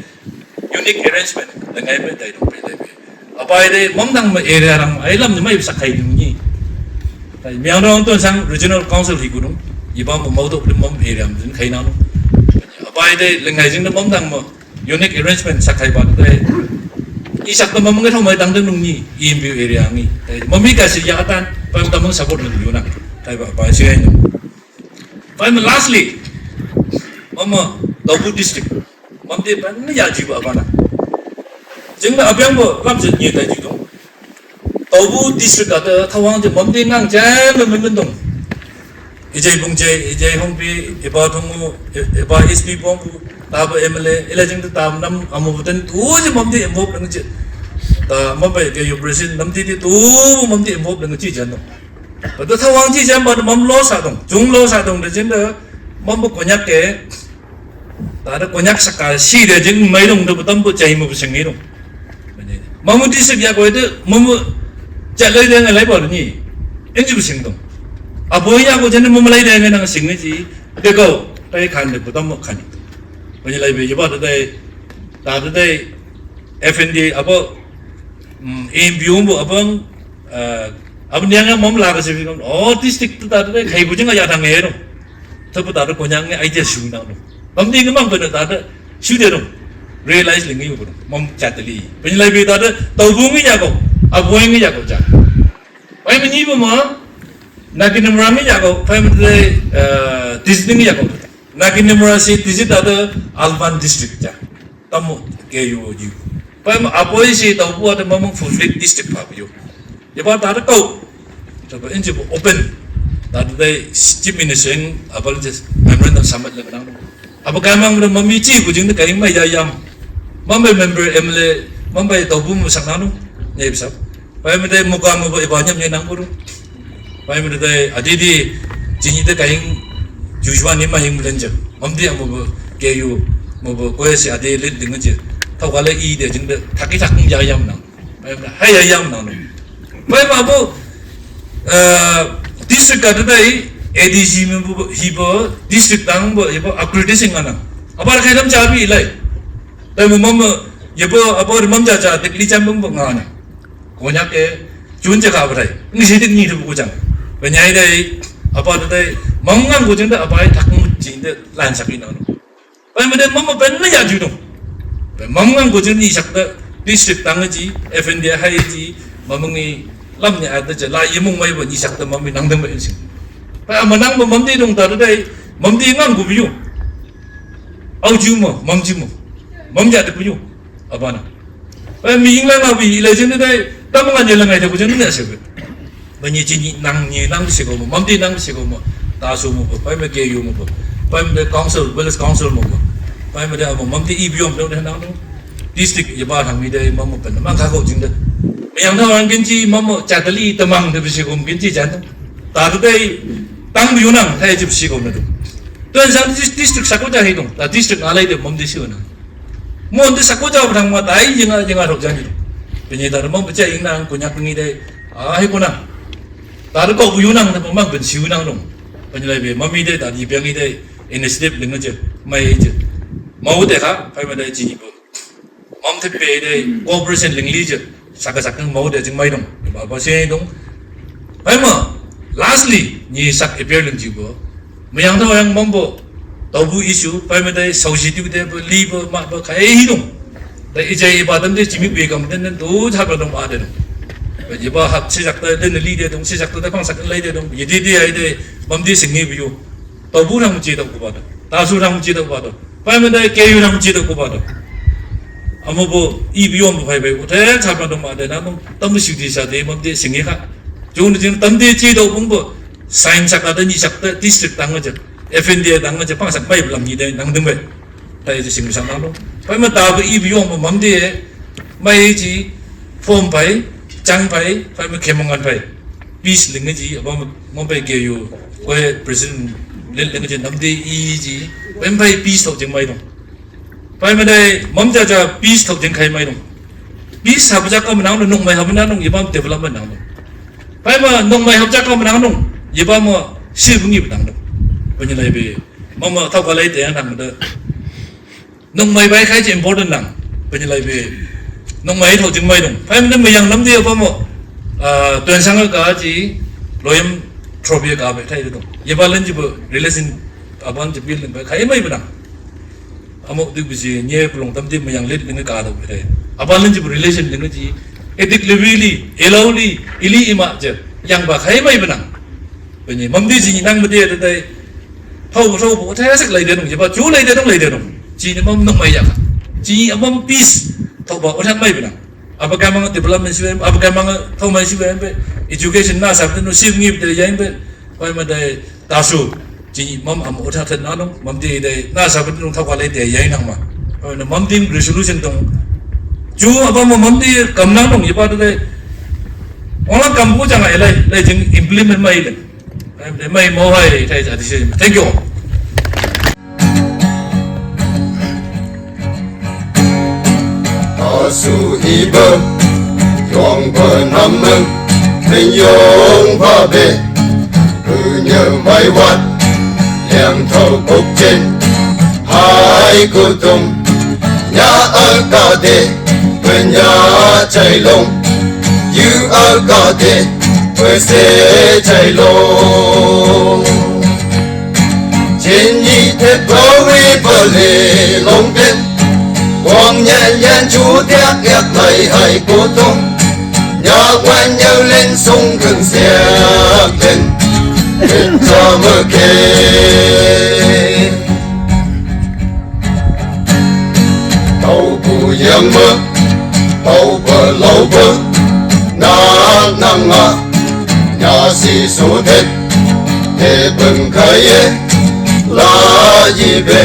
Unique arrangement. Leng ngai be dai dong pai lai be. Apai dai mom dang ma area rang ai lam ni mai sa kai ding ni. Tai miang dong ton sang regional council hi gudung. Ye ba mo mau dok lim mom area am din kai nang. Apai dai leng ngai jing dai mom dang mo. Unique arrangement sak khai ba dai. I sak ta mam ngai thong mai dang dang nung ni, I M B U area ni. Dai, mami ka si ya atan, pa ta mang support nung yu na. Dai ba, ba si ai nung. Pai ma lastly, mama, Dabu district. Mam de ban ya ji ba ba na. Jing na abiang bo, lam je ni dai ji dong. Taubu district ata thawang je mam de ngang jan me me dong. Ijai bung jai, ijai hong pi, iba thong mu, iba S P bong bu, ta ba M L A, ila jing ta nam amu buten tu je mam de involve nang je. Ta mam ba ke yo president nam de de tu mam de involve nang je jan dong. Ba ta thawang ji jan ba mam lo sa dong, jung lo sa dong de jing da mam bu Konyak ke. Ta da Konyak saka si de jing mai dong de tam bu chai mu bu sing ni dong. Mamu di sik ya ko de mamu cha lai de ngai lai ba ni. En ji bu sing dong. Abo ya ko jan mamu lai de ngai nang sing ni ji. De ko tai khan de bu tam bu khan. Ba ni lai be ji ba de dai ta de dai F N D abo, mm, M B U bu abang, eh, ab niang mam la ka se bi kam. Oh, district ta de kai bu jing ya thang ngai dong. Thapu ta de Konyak nge idea shu nang dong. Bam ding mang pe ta de shu de dong. Realize ling yu dong. Mam chat li. Pen lai bi ta de tau bu ngi ya ko. A bu ngi ya ko ja. Pai mi ni bu ma. Naginimora ngi yako, payam de, eh, Tizit ngi yako. Naginimora si Tizit ada Alban district ja. Tamu K U ji. Payam apoi si tau bu ada mamang full fledged district pa bu yo. Yaba tada kau. Coba inji bu open. Tada dai Chief Minister yang apa je memorandum submit le kenang. Apa kamang mura mami chi bu jing de kaing mai ya yam. Mambai member M L A, mambai tau bu mu sak nanu. Nyai bisa. Payam de muka mu ba iba nyam nyai nang buru. Payam de dai adi di jing de kaing jujuan ni ma hing lenje. Mamdi amu bu K U mu bu koe si adi lin ding je. Tau kala i de jing de thaki thak ya yam nang. Payam de hai ya yam nang. Payam abu, eh, district ka de dai A D G mu bu hi bu district tang bu hi bu accreditation ngana. Abar kai dam cha bi lai. Dai mu mam ye bu abu mam ja cha dik li cham bung bu ngana. Konyak ke chun je ka bu dai. Ni si dik ni de bu jang. Ba nyai dai apa de dai mam ngang bu jing de apa thak mu jing de lan sak ina no. Payam de mam ban na ya ju dong. Ba mam ngang bu jing ni sak de district tang ji, F N D hai ji, mam ngi lam ni ada je la ye mung mai bu ni sak de mam nang de ba sing. Payam nang bu mam de dong ta de dai, mam de ngang bu biu. Au ju mo, mam ju mo. Mam ja de bu yu. Abana. Payam mi ing la nga bi le jing de dai, tam nga ne la ngai de bu jing ne se be. Ba ni ji ni nang ni nang se ko mo, mam de nang se ko mo. Ta su mo bu, payam K U mo bu. Payam de council, village council mo bu. Payam de mo, mam de i biom de nang no. District ye ba thang mi de mam mo pen. Mang ka ko jing de. Yang na wang kin ji mam mo cha de li tamang de bi se ko kin ji jan. Ta de dai tang bu yu nang, hai ji bi se ko na du. Tuensang dis-, district sak ko ja hi dong. Ta district ngalai de mam de si na. Mon de sak ko ja bu thang ma tai yinga yinga rok jani. Penyi ta de mam bu cha ing nang Konyak ngi de. Ah, hi ko nang. Ta de ko bu yu nang de mam ben si yu nang dong. Penyi lai be mami de ta di biang ngi de initiative ling je. Mai je. Mau de ka, pai ma de ji bu. Mam the pe de cooperation ling li je. Sak sak mau de jing mai dong. Ba ba se dong. Pai ma. Lastly, ni sak appear ling ji bu. Mayang tau yang mambo. Tau bu issue, pai ma dai sau si tiu de bu li bu ma bu kai hi dong. Dai i jai i ba dam de jimi bu kam den den du cha ba dong ba de dong. Ba ji ba hap si sak de den li de dong, si sak de pang sak lai de dong. Ye de de ai de, mam de sing ni bu yu. Tau bu rang ji dong ku ba dong. Ta su rang ji dong ba dong. Pai ma dai K U rang ji dong ku ba dong. Amo bu i bu yom bu pai bai bu te cha ba dong ba de na dong. Tam bu si di sa de mam de sing ni ka. Jung de jing tam de ji dong bung bu. Sign sak ada ni sak de district tang aja. F N D A tang aja pang sak mai bu lam ni de nang deng bai. Tai ji sing sak na lo. Pai ma ta bu i bu yom bu mam de mai ji form pai, chang pai, pai ma kemong an pai. Peace ling ji, apa ma, ma pai K U, koi president ling ling ji nam de i ji, pai pai peace tau jing mai dong. Pai ma dai, mam ja ja peace tau jing kai mai dong. Peace hap ja ka ma nang dong, nong mai hap nang dong, ye ba ma development nang dong. Pai ma nong mai hap ja ka ma nang dong, ye ba ma si bu ngi bu nang dong. Pai ni lai be, mam ma tau ka lai de nang de. Nong mai bai khai ji important nang. Pai ni lai be. Nong mai tau jing mai dong. Pai ma mayang nam de apa mo. Ah, Tuensang ka ji Loyam Trophy ka be thai dong. Ye ba len ji bu relation aban ji building ba khai mai bu nang. Amo du bu ji nye bu long tam de mayang let ling ka dong be thai. Aban len ji bu relation ling ji. Edik level li, elau li, ili ima je. Yang ba khai mai bu nang. Pai ni mam de ji ni nang ma de de dai. Thau bu thau bu thai sak lai de dong, ye ba ju lai de dong lai de dong. Ji ni mam nong mai ya ka. Ji ni mam peace. Thau ba o thang mai bu nang. Apa ka mang development si wem, apa ka mang thau mai si wem be. Education na sa de no si ngi de yang be. Pai ma dai ta su. Ji ni mam am o thang na dong, mam de dai na sa de dong thau ka lai de yang nang ma. Pai na mam ding resolution dong. Ju apa ma mam de kam nang dong, ye ba de dai. Ong la kam bu jang ai lai, lai jing implement mai le. Mai mo hai, thai ja di se. Thank you. Asu iba, yong ba nam, men yong ba be, punya mai wat, yang tau kok chen, hai kutum, nya al ka de, punya chai long, you al ka de, pwe se chai long. Chin yi te plowi pali long den. Wang nyan yan chu tiak yak lai hai ko tong. Nya wan yau len sung keng siak den. Ritsa meke. Tau bu yang me, tau belau be, nak nang nga, nya si so det, te peng kai ye, la yi be,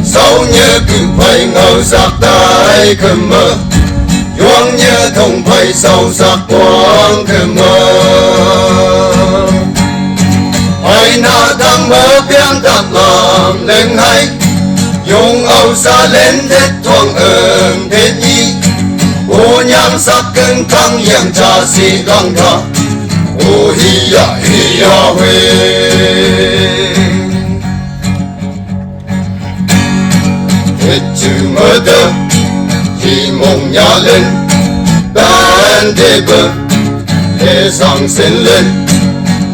sau nye ku pai ngau sak tai ke me, yuang nye tong pai sau sak kuang ke me. Hai na dang me piang dap lam leng hai. Yong au sa len det tuang eng det nyi. O nyang sak keng kang yang cha si lang ta. O hi ya hi ya hui. Hichu mada, hi mong nya len, ban de ba, le sang sen len,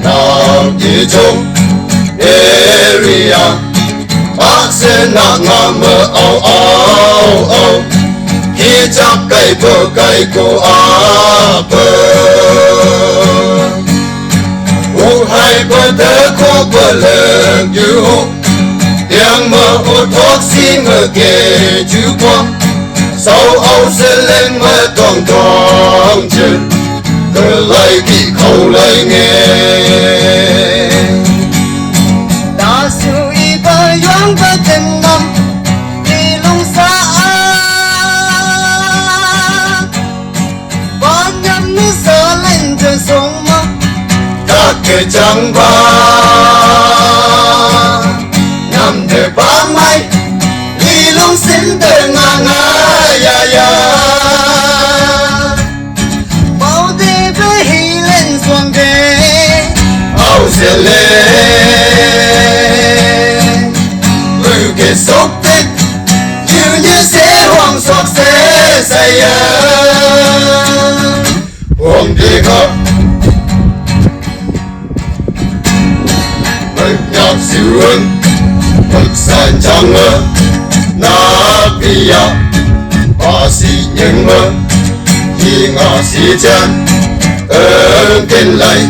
nau di chong, area, ak sen nak nga ma au au au, hi chak kai pa kai ko a pa. U hai pa ta ko pa leng yu ho, Yang ma o thok si ma ke chu kwang. Sau au se leng ma tong tong chen. Ke lai ki khau lai nge. Ta su i pa yuang pa ten nam. Ni lung sa a. Ba nyam ni sa len te song ma. Ta ke chang ba. Nam te ba mai. Li lung sin te nga nga ya ya. Bao te be hi len suang te. Au se le. Lu ke sok te. Yu nye se huang sok se sa ya. Huang te ka. Mei nyak siu en, mei san chang e, nak pi ya, pa si nyeng me, yi nga si chan, en ken lai,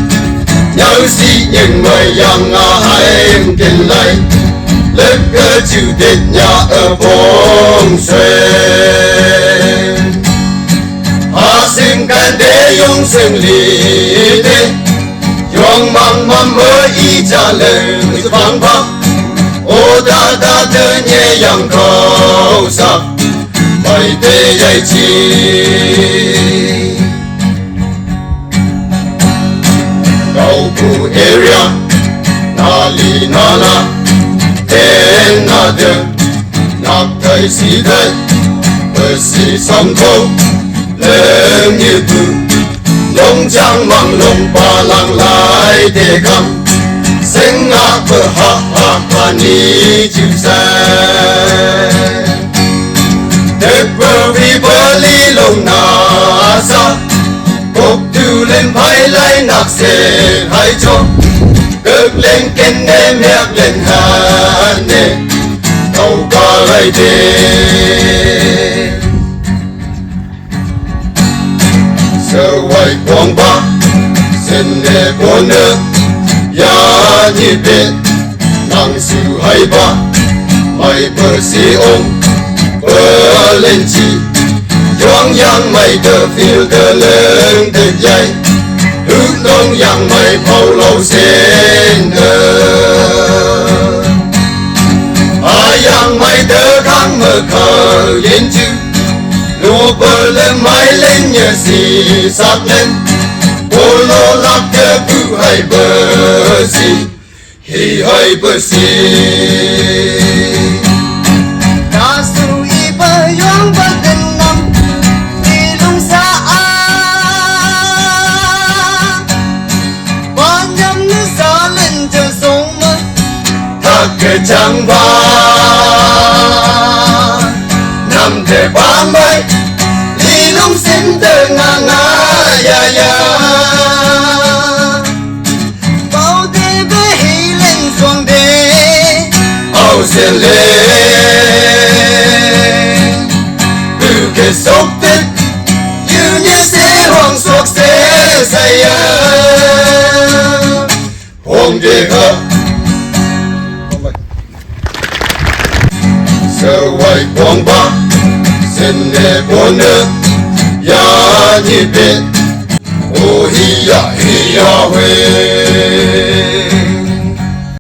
nyau si nyeng me yang nga hai en ken lai, lek ke chu det nya e bong suen. A sing kan de yong sing li de. Yong mang mam me i cha le mi bang bang. O da da de nye yang kau sa. Mai de yai chi. Kau ku area. Na li na la. Ten na de. Nak tai si tai. Pe si sam kau. Leng yi tu, long chang mang long pa lang lai te kam, seng a pe ha ha pa ni ju sa. Te pe vi pe li long na sa, kok tu len pai lai nak se hai cho, kek leng ken ne miak leng ha ne, tau ka lai te. Sawai kuang ba, sen le kone, ya ni pe, nang su hai ba, mai pe si ong, pe len chi, yuang yang mai te fil te leng te yai, hu long yang mai pau lau sen te. A yang mai te kang me kau yen chu, Lu pe le mai len ye si sak len. Polo lak ke bu hai pe si. Hi hai pe si. Ta su i pe yong pe den nam. Ni lung sa a. Ba nyam ni sa len te song ma. Thak ke chang ba. Nam te ba mai. Li lung sin te nga nga ya ya. Bao te be hi len suang te. Au se le. Bu ke sok te. Yu nye se huang sok se sa ya. Ong de ga. Sawai kong ba. Sen ne kone. Ya ni pe. O hi ya hi ya we.